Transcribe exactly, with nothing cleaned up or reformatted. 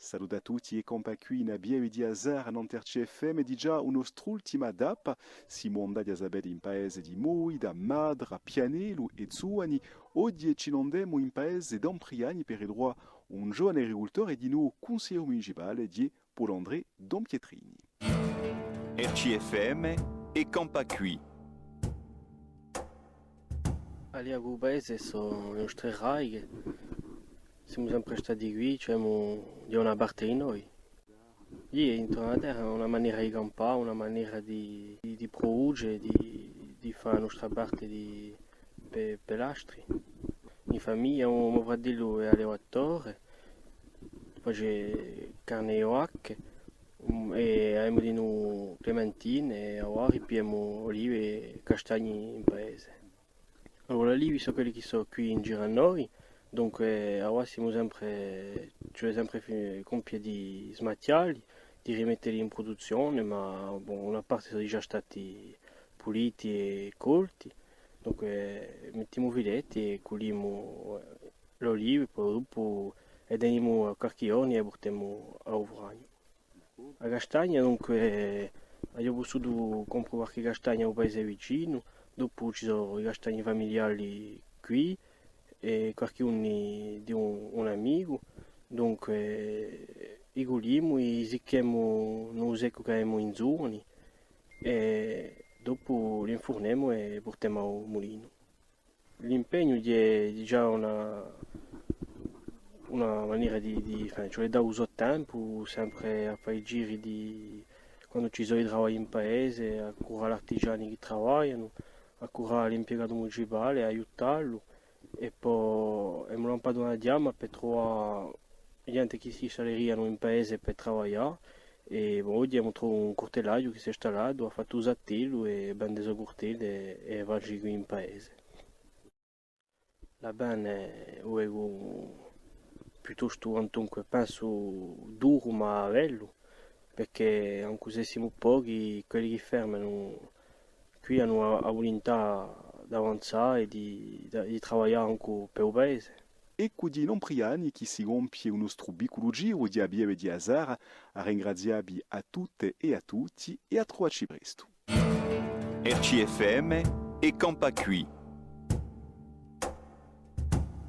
Salute à tutti è campà quì in a pieve di a Sarra, nant'à R C F M, digià a nostra ultima tappa. Simu andati à sapè in paese di Moita, Madra, Pianellu è Zuani. Oghje ci n'andemu in paese d'Ampriani per ritruvà un giovanu agricultore è dinù cunsigliere municipale, di Paul-André Don Pietrini. R C F M è campà quì. Allez, à u paese sò e nostre radiche. Simu sempre stati quì, ci avemu di una parte di noi. Iè, intornu à a terra hè una manera di campà, una manera di, di, di pruduce, di, di fà a nostra parte di, per, per l'astri. In famiglia, u mo fratellu hè allevatore, face carne è vacche, mm, è avemu dinù clementine, è avà ripigliemu olive è castagni in paese. Allora, l'olivi sò quelli chì sò quì in giru à noi, dunque, avà simu sempre, ci vole sempre fi-, compie di smachjalli, di rimetteli in pruduzzione, ma, bon, una parte sò digià stati puliti è colti, dunque, mettimu filetti è cuglimu, eh, l'olivi, po dopu, è tenimu qualchì ghjornu è purtemu à u fragnu. A castagna, dunque, aghju pussutu comprà qualchì castagna à u paese vicinu, dopu ci sò i castagni famigliali quì, è qualchidunu di un, un amicu, dunque, i cuglimu, i sicchemu in u seccu chì avemu in Zuani, è dopu l'infurnemu è purtemu à u mulinu. L'impegnu hè digià una, una manera di, di, enfin, ci vole à dà u so tempu, sempre à fà i giri di, quandu ci sò i travagli in paese, à curà l'artigiani chì travaglianu, à curà l'impiegatu municipale, à aiutallu, è po emu lampatu una chjama per truvà ghjente chì si stallerianu in paese per travaglià, è bon, oghje emu trovu un curtellaghju chì s'hè stallatu, hà fattu u so attellu è vende i so curtelli è, è face quì in paese. L'avvene u vecu piuttostu, quantunque, pensu duru ma bellu, perchè ancu s'è simu pochi, quelli chì fermanu quì anu a, a vulintà d'avanzà è di, di, di travaglià ancu per u paese. Eccu dinù in Ampriani chì si compie u nostru picculu giru di a pieve di a Sarra, à ringrazià vi à tutte è à tutti è à truvacci prestu. R C F M è campà quì.